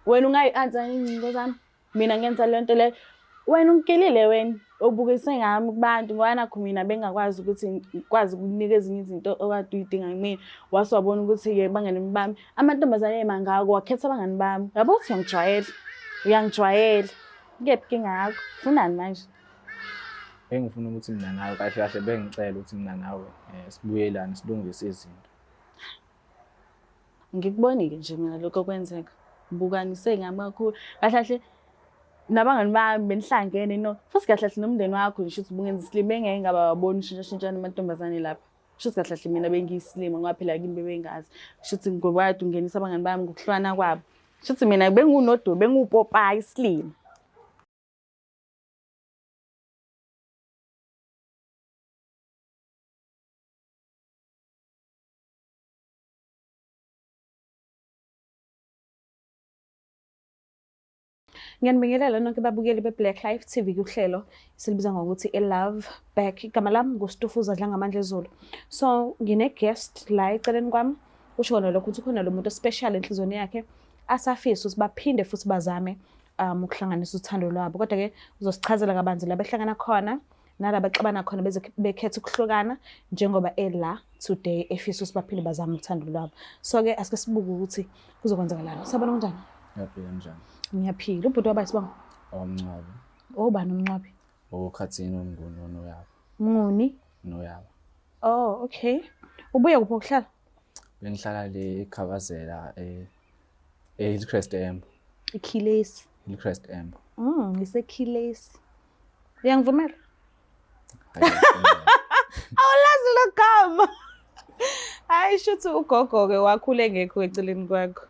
Wena ungayi-answer yini nkosana? Mina ngenza le nto leyo. Wena ungigilile wena, ubukise ngami kubantu ngoba nakhu mina bengingakwazi ukuthi ngikwazi ukukunika ezinye izinto okade uyidinga kumina. Wase wabona ukuthi-ke bangani bami, amantombazane emangako wakhetha abangani bami. Yabo ukuthi uyangijwayela, uyangijwayela. Kephi inkinga yakho? Ufunani manje? Bengifuna ukuthi mina nawe kahle kahle bengicela ukuthi mina nawe sibuyelane silungise izinto. Ngikuboni-ke nje mina lokho kwenzeka. Bukanise ngami kakhulu. Kahle kahle nabangani bami benihlangene no. Futhi kahle kahle nomndeni wakho nje shuthi ubungenza isilima bengeke ngaba babona ushintshashintshana amantombazane lapha. Shuthi kahle kahle mina bengiyisilima ngoba phela kimi bebengazi. Shuthi ngoba kade ungenisa abangani bami ngokuhlukana kwabo. Shuthi mina bengunodubo, bengupopayi isilima. Ngiyanibingelela nonke babukeli be-Black Life TV kuhlelo esilibiza ngokuthi i-Love Back. Igama lami nguStufuza Dlangamandla Zulu. So ngine-guest la eceleni kwami, kusho kona lokho ukuthi khona lo muntu special enhliziyweni yakhe asafisa ukuthi baphinde futhi bazame ukuhlanganisa uthando lwabo. Kodwa-ke uzosichazela kabanzi la behlangana khona nala baxabana khona beze bekhetha ukuhlukana njengoba ela today efisa ukuthi baphinde bazame uthando lwabo. So-ke asike sibuke ukuthi kuzokwenzakalani. Sabona kunjani? Ngiyaphila njani? Ngiyaphila. Ubhuti waba isibongo? Owamncwabi. Obani umncwabi? Okhathini umnguni onoyaba. Mnguni? Noyaba. Oh, okay. Ubuye kuphi ukuhlala? Bengihlala le eKhabazela e Hillcrest Embo. Ikhilesi. Hillcrest Embo. Ngisekhilesi. Uyangivumela? Awulazi lo gama. Hayi shuthi ugogo-ke wakhula engekho eceleni kwakho.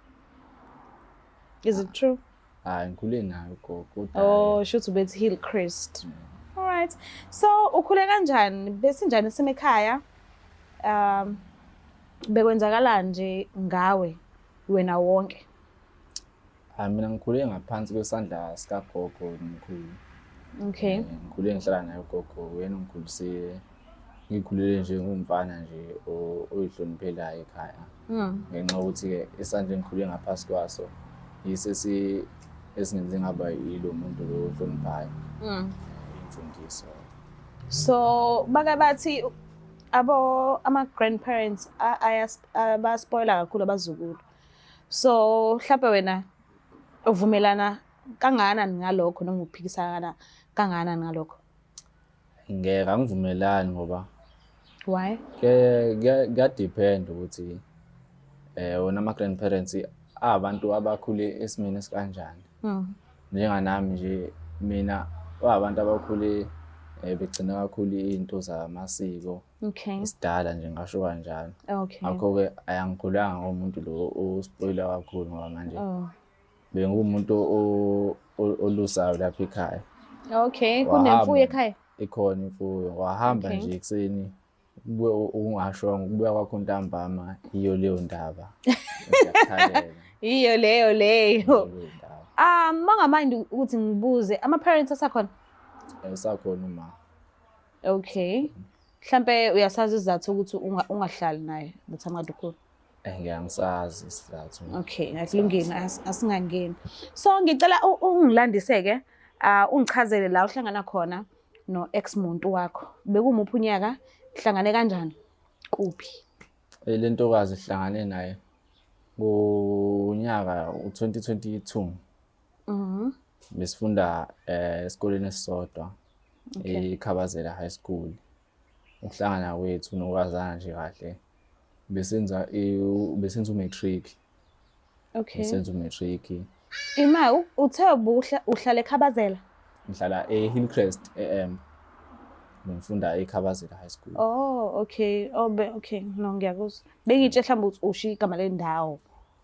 Is it true? Hayi ngikhule naye ugogo kodwa Oh, shuthi ubethi Hillcrest. All right. So ukhule kanjani? Besinjani isimo ekhaya? Bekwenzakalani nje ngawe wena wonke? Hayi mina ngikhule ngaphansi kwesandla sikagogo nomkhulu. Okay. Ngikhule ngihlala naye ugogo, uyena ongikhulisile. Ngikhulele nje ngumfana nje oyihloniphelayo ekhaya. Ngenxa yokuthi-ke isandla engikhule ngaphasi kwaso yiso esingenze ngaba yilo muntu lo ohloniphayo. Imfundiso. So bake bathi abo ama-grandparents bayaspoila kakhulu abazukulu. So mhlampe wena uvumelana kangakanani ngalokho noma uphikisana kangakanani ngalokho? Ngeke angivumelani ngoba Why? Kuya-depend ukuthi wona ama-grandparents abantu abakhule esimeni esikanjani. Njenganami nje mina abantu abakhule begcina kakhulu iy'nto zamasiko. Okay. Isidala nje ngasho kanjalo. Okay. Ngakho-ke ayangikhulanga ngomuntu lo ospoila kakhulu ngoba manje Oh. bengumuntu olusayo lapha ekhaya. Okay, kunemfuyo ekhaya? Ikhona imfuyo. Wahamba Okay. nje ekuseni kubuye ungashongo ukubuya kwakho ntambama iyo leyo ndaba. Ngiyakhalela. Iyo leyo leyo. Iyo leyo ndaba. Mangamind ukuthi ngibuze, ama parents asakhona? Esakhona uma. Okay. Mhlambe uyasazi isizathu ukuthi ungahlali naye the time kade ukhula? Ngiyangisazi isizathu. Okay, akulungile, asingangeni. So ngicela ungilandise-ke, ungichazele la uhlangana khona no ex muntu wakho. Bekumuphi unyaka? Hlangane kanjani? Kuphi? Le ntokazi ihlangane naye ngonyaka u-2022. Besifunda esikoleni esisodwa. Okay. eKhabazela High School. Ukuhlangana kwethu nokwazana nje kahle. Besenza umatric. Okay. Besenza umatric. Ima uthe uhlala eKhabazela? Ngihlala eHillcrest eM. Ngifunda eKhabazela High School. Oh, okay. Oh, be, okay. No, ngiyakuzwa. Bengitshe mhlawumbe ukuthi usho igama lendawo.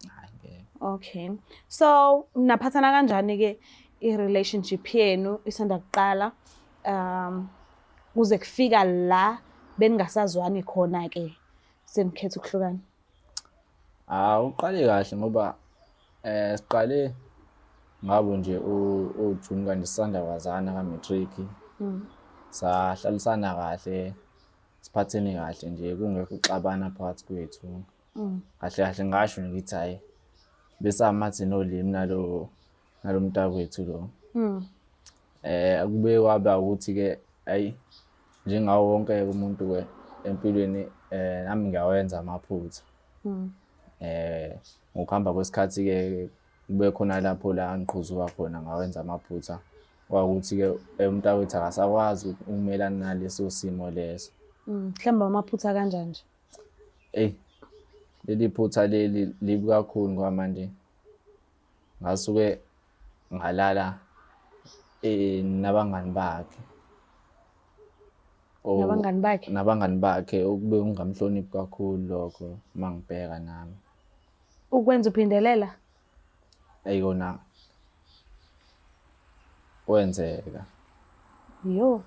Hayi ngeke. Okay. So, naphathana kanjani ke i-relationship yenu isanda kuqala? Kuze kufika la beningasazwani khona ke senikhetha ukuhlukana. Uqale kahle ngoba siqale ngabo nje uJune kanti sisanda kwazana ka-matric. Sahlalisana kahle, siphathene kahle nje kungekho ukuxabana phakathi kwethu. Kahle kahle ngasho ngithi hayi Besamathe nolimi nalo nalomntakwethu lo. Kube kwaba ukuthi-ke ayi njengawo wonke umuntu-ke empilweni nami ngiyawenza amaphutha. Ngokuhamba kwesikhathi-ke kube khona lapho la ngiqhuzuka khona ngawenza amaphutha. Kwakuthi-ke umntakwethu akasakwazi ukumelana naleso simo leso. Mhlawumbe amaphutha kanjani nje? Eyi, leli phutha leli libi kakhulu ngoba manje ngasuke ngalala nabangani bakhe. Nabangani bakhe? Nabangani bakhe, okube kungamhloniphi kakhulu lokho uma ngibheka nami. Ukwenza uphindelela? Eyi kona kwenzeka. Yo,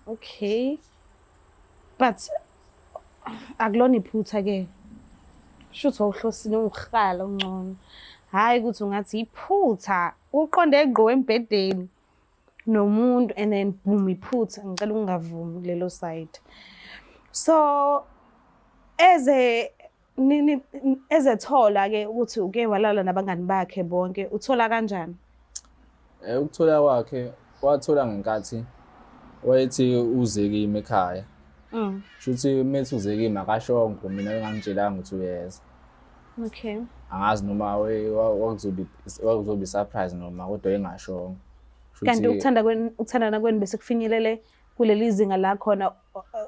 okay. But akulona iphutha ke. Shuthi wawuhlosile uhala ungcono. Hhayi ukuthi ungathi iphutha, uqonde ngqo embhedeni nomuntu and then boom iphutha. Ngicela ukungavumi kulelo side. So eze ezethola ke ukuthi uke walala nabangani bakhe bonke, uthola kanjani? Ukuthola kwakhe wathola ngenkathi wayethi uze kimi ekhaya. Shuthi methi uze kimi akashongo, mina engangitshelanga ukuthi uyeza. Okay. Angazi noma kwakuzobe surprise noma, kodwa engashongo. Kanti ukuthanda kwenu, ukuthandana kwenu bese kufinyelele kuleli zinga la khona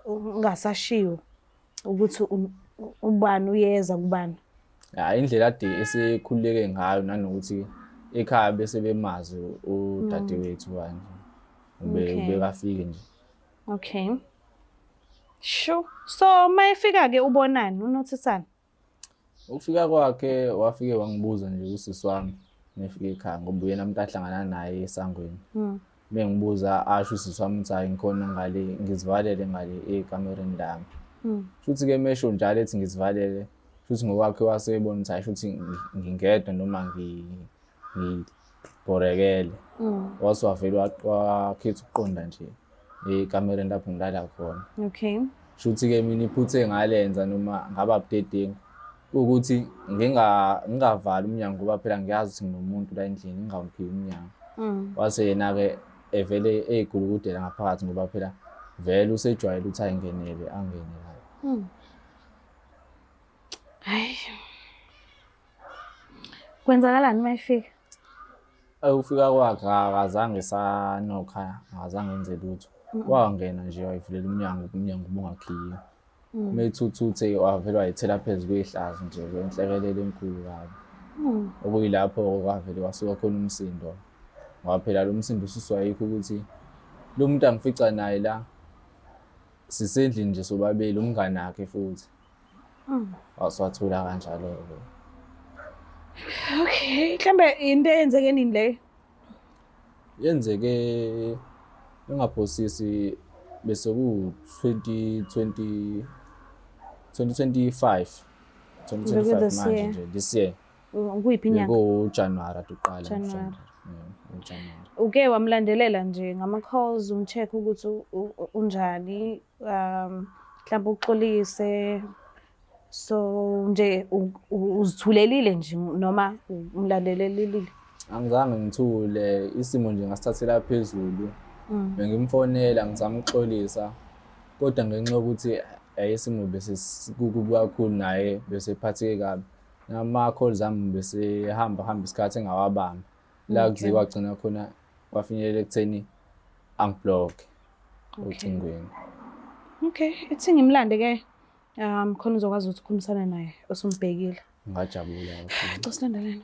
ungasashiwo ukuthi ubani uyeza kubani? Ya, indlela ade esekhululeke ngayo nanokuthi ekhaya bese bemazi udadewethu kanje. Ubekafike nje. Okay. Sure. So mayefika ke ubonani, unothisani? Ukufika kwakhe wafike wangibuza nje usisi wami ngifike ekhaya ngoba uyena umuntu ahlangana naye esangweni. Bengibuza asho usisi wami ukuthi hayi ngikhona ngale ngizivalele ngale ekamereni lami. Shuthi ke mesho njalo ethi ngizivalele, shuthi ngokwakhe wasebona ukuthi hayi shuthi ngingedwa noma ngibhorekele. Wase wavele wakhetha ukuqonda nje ekamereni lapho ngilala khona. Okay. Shuthi ke mina iphutha engalenza noma ngaba budedengu ukuthi ngingavali umnyango ngoba phela ngiyazi ukuthi nginomuntu la endlini, ngingawukhiyi umnyango. Wase yena-ke evele eyigulukudela ngaphakathi ngoba phela vele usejwayele ukuthi ayingenele, angene lapho. Hayi. Kwenzakalani uma efika? Ukufika kwakhe akazange sanokha, akazange enze lutho. Wangena nje wayivulela umnyango, umnyango ubungakhiyiwe. Methuthuthe wavele wayithela phezu kwehlazo nje kwenhlekelele enkulu kabi. Okuyilapho kwavele kwasuka khona umsindo. Ngoba phela lo msindo ususwa yikho ukuthi lo muntu angifica naye la sisendlini nje sobabili, umngani wakhe futhi. Waswathula kanjalo-ke. Okay, mhlambe into eyenzeke nini leyo? Yenzeke engaphosisi bese ku 2020 2025 2025 this manje year. nje this year. Kuyiphi inyanga? Bekuwu January ade uqala January. uJanuary. Uke wamlandelela nje ngama calls umcheck ukuthi unjani, mhlawumbe uxolise. So nje uzithulelile nje noma umlandelelile? Angizange ngithule, isimo nje ngasithathela phezulu. Bengimfonela ngizama ukuxolisa kodwa ngenxa yokuthi isimo bese sikukubi kakhulu naye bese ephatheke kabi. Nama calls ami bese hamba hamba isikhathi engawabambi. La kuze kwagcina khona kwafinyelela ekutheni angiblock ocingweni. Okay, ithi ngimlande ke. Khona uzokwazi ukuthi ukhulumisane naye osumbhekile. Ngajabula kakhulu. Cha, silandelene.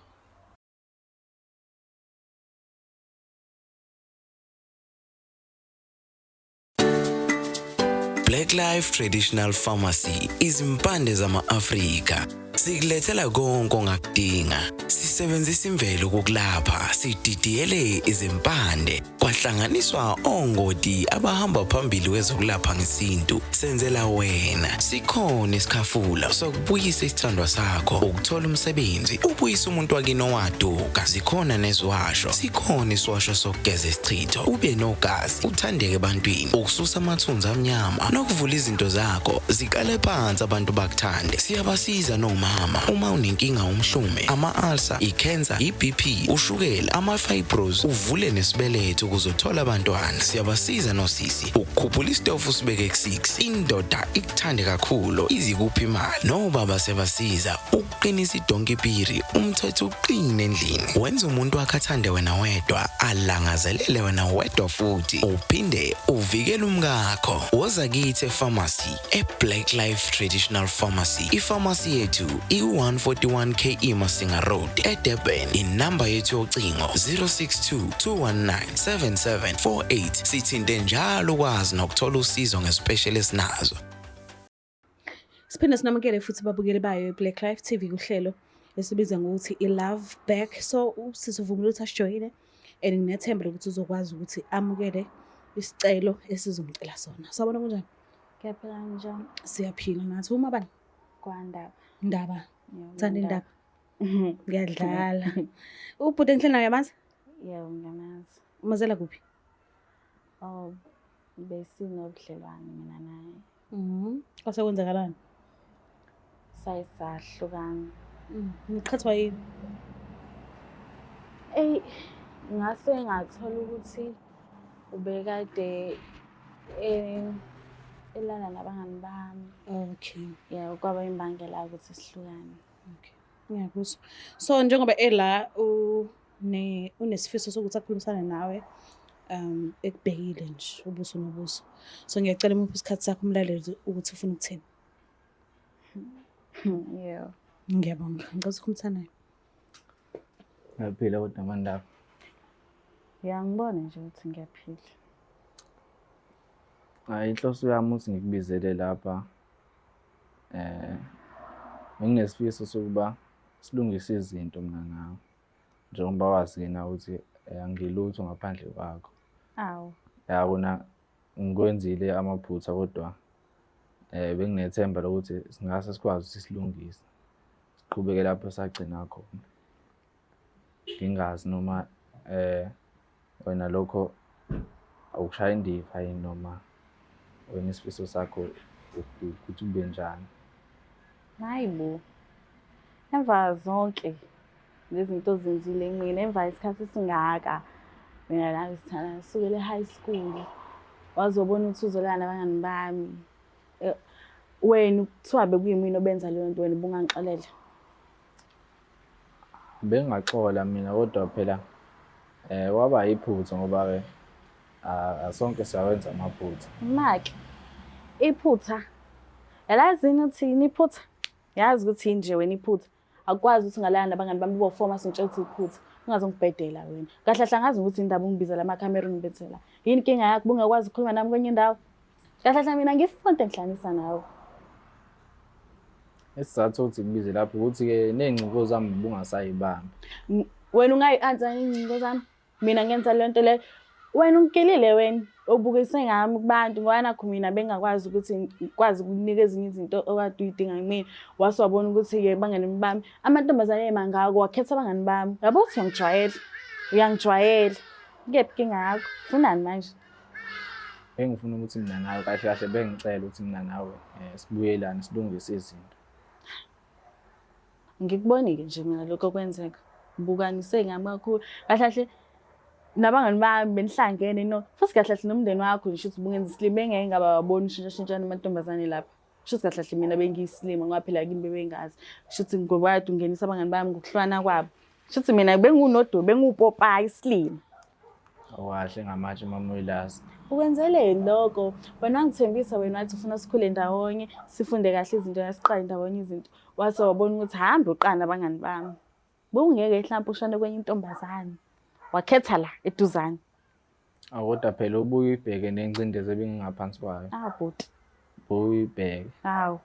Black Life Traditional Pharmacy, izimpande zama-Afrika. Sikulethela konke ongakudinga. Sisebenzisa imvelo ukukulapha, sididiyele izimpande, kwahlanganiswa ongoti abahamba phambili kwezokulapha ngesintu. Senzela wena. Sikhona isikhafula sokubuyisa isithandwa sakho, ukuthola umsebenzi, ubuyise umuntu wakini owaduka. Zikhona neziwasho. Sikhona isiwasho sokugeza isichitho, ube nogazi, uthandeke ebantwini, ukususa amathunzi amnyama nokuvula izinto zakho ziqale phansi abantu bakuthande. Siyabasiza noma Mama, uma unenkinga umhlume, ama-ulcer, i-cancer, i-BP, ushukela, ama-fibros, uvule nesibeletho ukuze uthole abantwana. Siyabasiza nosisi ukukhuphula isitofu usibeke ku-6. Indoda ikuthande kakhulu izikuphi imali. Nobaba siyabasiza ukuqinisa idonki piri, umthetho uqine endlini. Wenza umuntu wakhe athande wena wedwa, alangazelele wena wedwa futhi uphinde uvikele umkakho. Woza kithi epharmacy eBlack Life Traditional Pharmacy. Ipharmacy yethu iku-141 KE Masinga Road eDurban. Inamba yethu yocingo 062 219 7748. Sithinte njalo ukwazi nokuthola usizo ngespecial esinazo. Siphinde sinamukele futhi babukeli bayo iBlack Life TV kuhlelo esibiza ngokuthi i-Love Back. So usisi uvumile ukuthi asijoyine and nginethemba lokuthi uzokwazi ukuthi amukele isicelo esizomcela sona. Sawubona kunjani? Ngiyaphila njani? Siyaphila nathi. Uma bani? Kwandaba. Ndaba. Yebo, Thanda Ndaba. indaba. Ngiyadlala. Ubhuti engihleli naye uyamazi? Yebo, ngiyamazi. Umazela kuphi? Oh, besinobudlelwane mina naye. Kwase kwenzakalani? Saye sahlukana. Niqhathwa yini? Eyi, ngase ngathola ukuthi ubekade elala nabangani bami. Okay. Yebo, kwaba imbangela ukuthi sihlukane. Okay. Ngiyakuzwa. So njengoba ela unesifiso sokuthi akhulumisane nawe ekubhekile nje ubuso nobuso. So ngiyacela umuphe isikhathi sakho umlaleli ukuthi ufuna ukuthini. Yebo. Ngiyabonga. Ngicela ukukhulumisana naye. Ngiyaphila kodwa Mandaba. Uyangibona nje ukuthi ngiyaphila. Hayi, inhloso yami ukuthi ngikubizele lapha benginesifiso sokuba silungise izinto mina nawe. Njengoba wazi-ke nawe ukuthi angilutho ngaphandle kwakho. Awu. Ya kona ngikwenzile amaphutha kodwa benginethemba lokuthi singase sikwazi ukuthi silungise. Siqhubeke lapho sagcina khona. Ngingazi noma wena lokho awukushaya indiva yini noma wena isifiso sakho ukuthi kube njani. Hayi bo. Emva zonke lezi zinto ozenzile kumina emva isikhathi esingaka mina nawe sithandana kusukela e-high school. Wazobona ukuthi uzolala nabangani bami. Wena kuthiwa bekuyimina obenza leyo nto wena ubungangixolela? Bengingaxola mina kodwa phela kwaba iphutha ngoba-ke sonke siyawenza amaphutha. Make, iphutha. Yalazini ukuthi yini iphutha? Yazi ukuthi yini nje wena iphutha. Akukwazi ukuthi ungalala nabangani bami bo-four mase ungitshela ukuthi iphutha. Ungazongibhedela wena. Kahle kahle angazi ukuthi indaba ungibizela amakhamera ungibethela. Yini inkinga yakho bungakwazi ukukhuluma nami kwenye indawo? Kahle kahle mina ngifuna engihlanganisa nawe. Isizathu sokuthi ngikubize lapho ukuthi-ke ney'ngcingo zami ubungasayibambi. Wena ungayi-answer iy'ngcingo zami? Mina ngenza le nto leyo. Wena ungigilile wena, ubukise ngami kubantu ngoba nakhu mina bengingakwazi ukuthi ngikwazi ukukunika ezinye izinto okade uyidinga kumina. Wase wabona ukuthi-ke abangani bami, amantombazane emangako, wakhetha abangani bami. Yabo ukuthi uyangijwayela, uyangijwayela. Kephi inkinga yakho? Ufunani manje? Bengifuna ukuthi mina nawe kahle kahle bengicela ukuthi mina nawe sibuyelane silungise izinto. Ngikuboni-ke nje mina lokho kwenzeka. Bukanise ngami kakhulu. Kahle kahle nabangani bami benihlangene no. Futhi kahle kahle nomndeni wakho nje shuthi ubungenza isilima bengeke ngaba babona ushintshashintshana amantombazane lapha. Shuthi kahle kahle mina bengiyisilima ngoba phela kimi bebengazi. Shuthi ngoba kade ungenisa abangani bami ngokuhlukana kwabo. Shuthi mina bengunodumo, bengupopayi isilima. Awukahle ngamatshe mama uyilazi. Ukwenzeleni lokho? Wena wangithembisa wena wathi ufuna sikhule ndawonye, sifunde kahle izinto, siqale ndawonye izinto. Wase wabona ukuthi hambe uqala nabangani bami. Bowungeke mhlawumbe ushone kwenye intombazane. Wakhetha la eduzane. Awu kodwa phela ubuye uyibheke nengcindezi ebingingaphansi kwayo. Ah bhuti. Ubuye uyibheke. Hawu.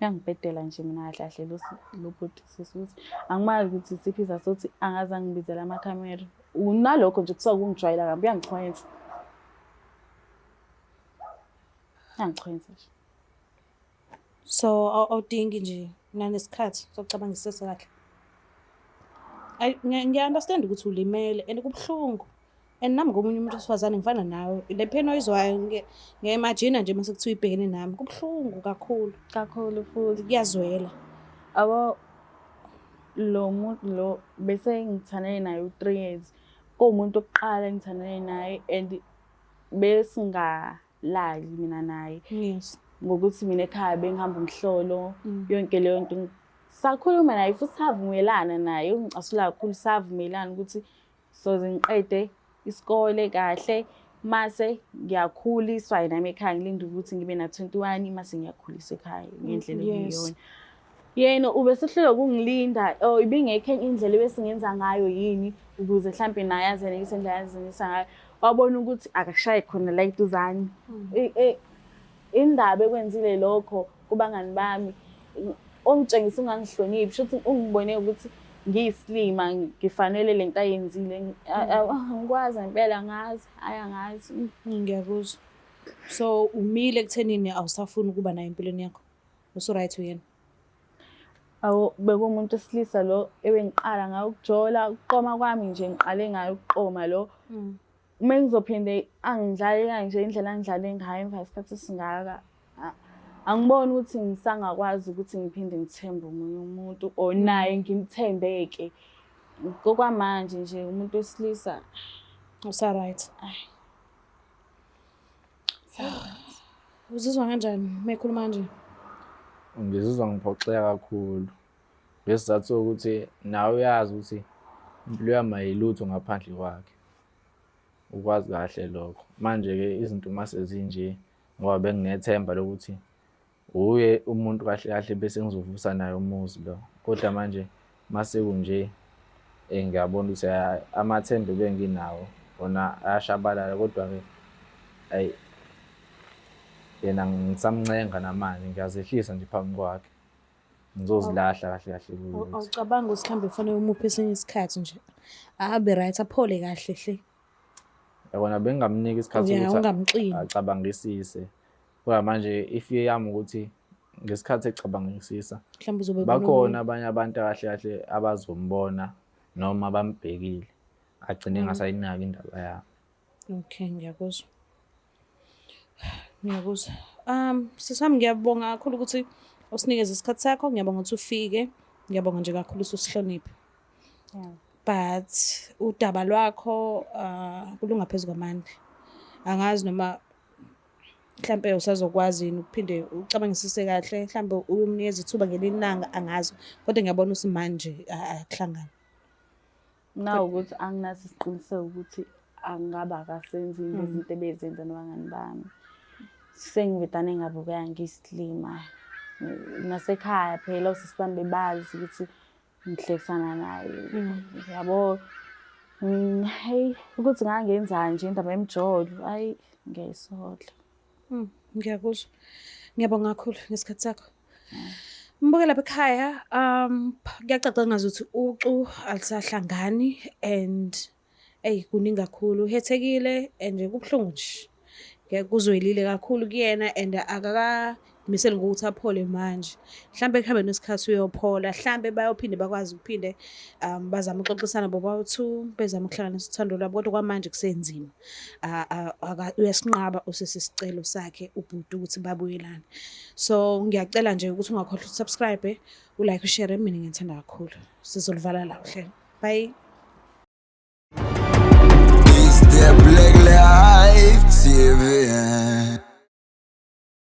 Uyangibhedela nje mina kahle kahle lo bhuti sisi ukuthi angimazi ukuthi isiphi isizathu sokuthi angaze angibizele amakhamera. Unalokho nje kuthiwa kungijwayela kabi, uyangichwensa. Uyangichwensa nje. So awudingi nje nanesikhathi sokucabangisisa kahle. Ayi, ngiya-understand ukuthi ulimele and kubuhlungu. And nami ngomunye umuntu wesifazane ngifana nawe. Le pain oyizwayo ngiya-imagine nje mase kuthiwa ibhekene nami. Kubuhlungu kakhulu. Kakhulu futhi. Kuyazwela. Abo lo muntu lo bese ngithandane naye u-3 years. Kuwumuntu wokuqala engithandane naye and besingalali mina naye. Ngokuthi mina ekhaya bengihamba umhlolo, yonke leyo nto. Sakhuluma naye futhi savumelana naye, ungicasula kakhulu, savumelana ukuthi soze ngiqede isikole kahle mase ngiyakhuliswa nami ekhaya, ngilinde ukuthi ngibe na-21 mase ngiyakhuliswa ekhaya ngendlela ekuyiyona. Yena ubesehluleka ukungilinda, or ibingekho enye indlela ebesingenza ngayo yini ukuze mhlampe naye azenekise indlela azenekisa ngayo. Wabona ukuthi akashaye khona la eduzane. Indaba ekwenzile lokho kubangani bami, ongitshengisa ungangihloniphi, shuthi ungibone ukuthi ngiyisilima, ngifanele lento ayenzile. Angikwazi ngempela, angazi, hhayi angazi. Ngiyakuzwa. So umile ekuthenini awusafuni ukuba naye empilweni yakho? Usu-right uyena? Awu, bekuwumuntu wesilisa lo ebengiqala ngayo ukujola, ukuqoma kwami nje ngiqale ngayo ukuqoma lo. Uma ngizophinde angidlale kanje indlela angidlale ngayo emva kwesikhathi esingaka, angiboni ukuthi ngisangakwazi ukuthi ngiphinde ngithembe omunye umuntu or naye ngimthembe-ke. Okwamanje nje umuntu wesilisa. Usa-right? Uzizwa kanjani uma ekhuluma kanje? Ngizizwa ngiphoxeka kakhulu ngesizathu sokuthi nawe uyazi ukuthi impilo yami ayilutho ngaphandle kwakhe. Ukwazi kahle lokho. Manje-ke izinto uma sezinje ngoba benginethemba lokuthi uye umuntu kahle kahle bese ngizovusa naye umuzi lo. Kodwa manje mase kunje ngiyabona ukuthi amathemba ebenginawo wona ayashabalala, kodwa-ke ayi yena ngisamncenga namanje, ngiyazehlisa nje phambi kwakhe. Ngizozilahla kahle kahle kuye ukuthi. Awucabangi ukuthi mhlawumbe kufanele umuphe esinye isikhathi nje abe right, aphole kahle hle? Yabona, bengingamnika isikhathi Yeah, sokuthi ungamxini. acabangisise. Kodwa manje ifear yami ukuthi ngesikhathi ecabangisisa Mhlawumbe uzobe ebona bakhona omunye. abanye abantu kahle kahle abazombona noma bambhekile, agcine engasayinaki indaba yami. Okay, ngiyakuzwa. Ngiyakuzwa. Sisi wami, ngiyabonga kakhulu ukuthi usinikeze isikhathi sakho, ngiyabonga ukuthi ufike, ngiyabonga nje kakhulu ukuthi usihloniphe. But udaba lwakho kulunga phezu kwamandla. Angazi noma mhlampe usazokwazi yini ukuphinde ucabangisise kahle, mhlambe uyomnikeza ithuba ngelinye ilanga, angazi. Kodwa ngiyabona ukuthi manje akuhlangani. Nawukuthi anginaso isiqiniseko ukuthi angaba akasenzi yini lezi zinto ebezenza nabangani bami. Sengivedane ngabukeka ngiyisilima. Nasekhaya phela osisi bami bebazi ukuthi ngihlekisana naye. Yabo, hayi ukuthi ngangenzani nje indaba yemijolo, hayi ngiyayisola. Ngiyakuzwa. Ngiyabonga kakhulu ngesikhathi sakho. Mbuke lapha ekhaya, kuyacaca ngazuthi ucu alisahlangani and eyi kuningi kakhulu, uhethekile and kubuhlungu nje. Kuzwelile kakhulu kuyena and akakazimiseli ngokuthi aphole manje. Mhlampe ekuhambeni kwesikhathi uyophola, hlampe bayophinde bakwazi ukuphinde bazame ukuxoxisana bobawu-two, bezame ukuhlanganisa uthando lwabo, kodwa kwamanje kusenzima. Uyasinqaba usisi isicelo sakhe ubhuti ukuthi babuyelane. So ngiyacela nje ukuthi ungakhohlwa ukusubscribe, ulike, ushare, mina ngiyithanda kakhulu. Sizolivala la uhlelo. Bye. It's the Black Life TV.